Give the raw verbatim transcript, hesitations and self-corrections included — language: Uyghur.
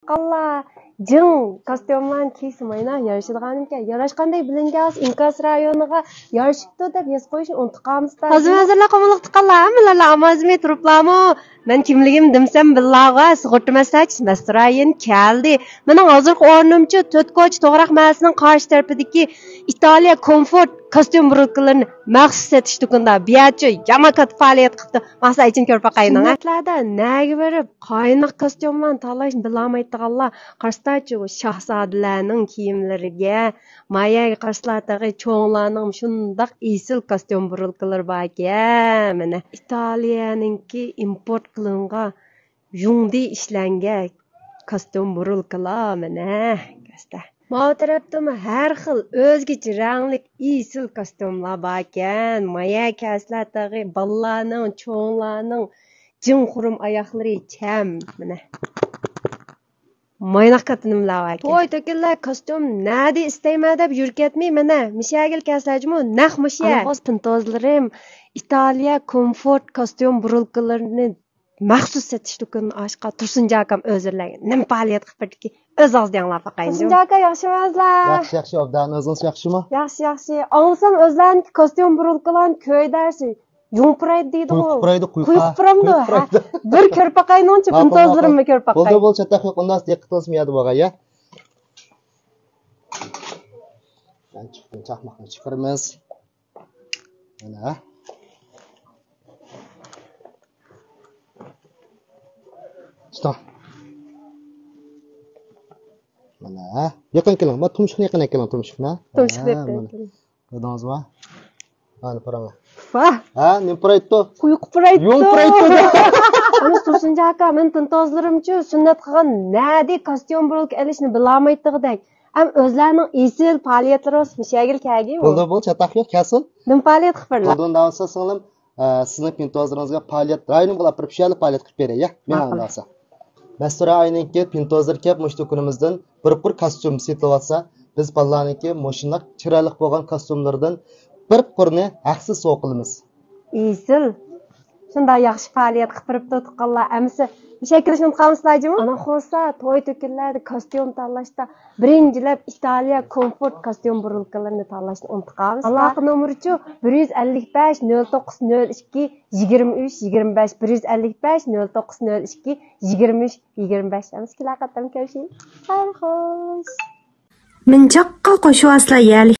تۇغقانلار، جىڭ كاستيۇملارنى كىيسە ماينا يارىشىدىغانمىكەن؟ ياراشقاندەك بىلىنگەن ئىنكاس رايونىغا يارىشىپتۇ دەپ يېزىپ قويۇشنى ئۇنتۇپ قالمىسىلەر. ھازىر ھازىرلا قۇملۇق تۇغقانلار، ھەممىلەرلا ئامازمۇ تۇرۇپلارمۇ؟ مەن كىملىكىمنى دېمىسەم بىللاغۇ، سۇغۇرتا مەسلىھەتچىسى مەستۇرايىن كەلدى. مېنىڭ ھازىرقى ئورنۇمچۇ تۆت كوچا توغراق مەھەللىسىنىڭ قارشى تەرىپىدىكى ئىتالىيە كومفورت كاستيۇم بۇرۇلكىلىرىنى مەخسۇس سېتىش دۇكىنىدا. بىيەچۇ يامان كاتتا پائالىيەت قىپتۇ. ماقسا ئېچىن كۆرۈپ باقايلىڭ، ھە؟ سۈننەتلەردە نەگە بېرىپ قايناق كاستيۇملارنى تاللاشنى بىلەلمەيدىغانلار قارىسىلەرچۇ شاھزادىلەرنىڭ كىيىملىرىگە، مايەگە قارىسىلەر تېخى چوڭلارنىڭ شۇنداق ئېسىل كاستيۇم بۇرۇلكىلىرى باركەن. مانا ئىتالىيەنىڭكى ئىمپورت قىلىنغان يۇڭدى ئىشلەنگەن كاستيۇم بۇرۇلكىلار مانا. كۆرسىتە. ماۋۇ تەرەپتىمۇ ھەر خىل ئۆزگىچە رەڭلىك ئېسىل كاستيۇملار باركەن. مايەگە كەلسىلەر تېخى بالىلارنىڭ، چوڭلارنىڭ جىڭ خۇرۇم ئاياغلىرى چەم. مانا. مايناق كاتتا نېمىلەر باركەن. توي تۆكۈنلەر كاستيۇم نەدە ئىستەيمەن دەپ يۈرۈپ كەتمەي، مانا مۇشۇ يەرگىلى كەلسىلەر جۇمۇ، نەق مۇشۇ يەر. ئانا خوس پىنتوزلىرىم، ئىتالىيە كومفورت كاستيۇم بۇرۇلكىلىرىنى مەخسۇس سېتىش دۇكىنىنى ئاچقان تۇرسۇنجان ئاكام ھازىرلارغا نېمە پائالىيەت قىلىپ بېرىدىكى، ئۆز ئاغزىدا ئاڭلاپ باقايلى. تۇرسۇنجان ئاكا، ياخشىمۇسىلەر؟ ياخشى، ياخشى، ئوبدان. ئۆزىڭىز ياخشىمۇ؟ ياخشى، ياخشى. ئاڭلىسام ئۆزلەرنىڭكى كاستيۇم بۇرۇلكىلارنى كۆيدەرسى يۇڭ پۇرايدۇ دەيدىغۇ. قۇيۇق پۇرايدۇ، قۇيۇق. قۇيۇق پۇرامدۇ؟ قۇيۇق پۇرايدۇ. ھە. بىر كۆرۈپ باقايلىچۇ، ماقۇل، پىنتوزلىرىمنى ماقۇل. كۆرۈپ باقاي. بولدى، بولدى، چاتاق يوق، ئۇنداق دىققىتىڭىز مۇ يەردە بولغاي، يا. چاقماقنى چىقىرىمىز. مانا. تۇتۇڭ. مانا. يېقىن كېلىڭ. مانا تۇمشۇقنى يېقىن كېلىڭ، تۇمشۇقنى. تۇمشۇقنى ھە، يېقىن مانا. كېلىڭ. كۆردىڭىزمۇ؟ مانا پۇراڭ. ۋاھ. ھە، نېمە پۇرايتتۇ؟ قۇيۇق پۇرايتتۇ. يۇڭ پۇرايتتۇ. ئانا تۇرسۇنجان ئاكا، مېنى پىنتوزلىرىمچۇ سۈننەت قىلغان نەدە كاستيۇم بۇرۇلكا ئېلىشنى بىلەلمەيدىغۇدەك. ئەم ئۆزلەرنىڭ ئېسىل پائالىيەتلىرى بولسا مۇشۇ يەرگىلى كەلگەي. بولدى، بولدى، چاتاق يوق، كەلسۇن. نېمە پائالىيەت قىلىپ بېرىلە؟ بولدى، ئۇنداق بولسا سىڭلىم، ئە، سىزنىڭ پىنتوزلىرىڭىزغا پائالىيەت رايونىمغا ئاپىرىپ شۇ يەردە پائالىيەت قىلىپ بېرەي، يا؟ مېنىڭ ماقۇل. ئۇنداق بولسا. مەستۇراينىڭكى پىنتوزلىرى كەپ مۇشۇ دۇكىنىمىزدىن بىر قۇر كاستيۇم سېتىۋالسا، بىز بالىلارنىڭكى مۇشۇنداق چىرايلىق بولغان كاستيۇملىرىدىن بىر قۇرنى ھەقسىز سوۋغا قىلىمىز. ئېسىل. شۇنداق ياخشى پائالىيەت قىلىپ بېرىپتۇ تۇغقانلار. ئەمىسە مۇشەكىل شۇنداق قالمىسىلا جۇمۇ. ئانا خوسا توي تۆكۈنلەردە كاستيۇم تاللاشتا بىرىنچىلەپ ئىتالىيە كومفورت كاستيۇم بۇرۇلكىلىرىنى تاللاشنى ئۇنتۇپ قالمىسىلا. ئالاقە نومۇرىچۇ بىر يۈز ئەللىك بەش، نۆل توققۇز، نۆل ئىككى، يىگىرمە ئۈچ، يىگىرمە بەش، بىر يۈز ئەللىك بەش، نۆل توققۇز، نۆل ئىككى، يىگىرمە ئۈچ، يىگىرمە بەش. ئەمىسە كېلەر قېتىم كۆرۈشەيلى. خەير خوش. مېنى چاققا قوشۇۋالسىلا يەرلىك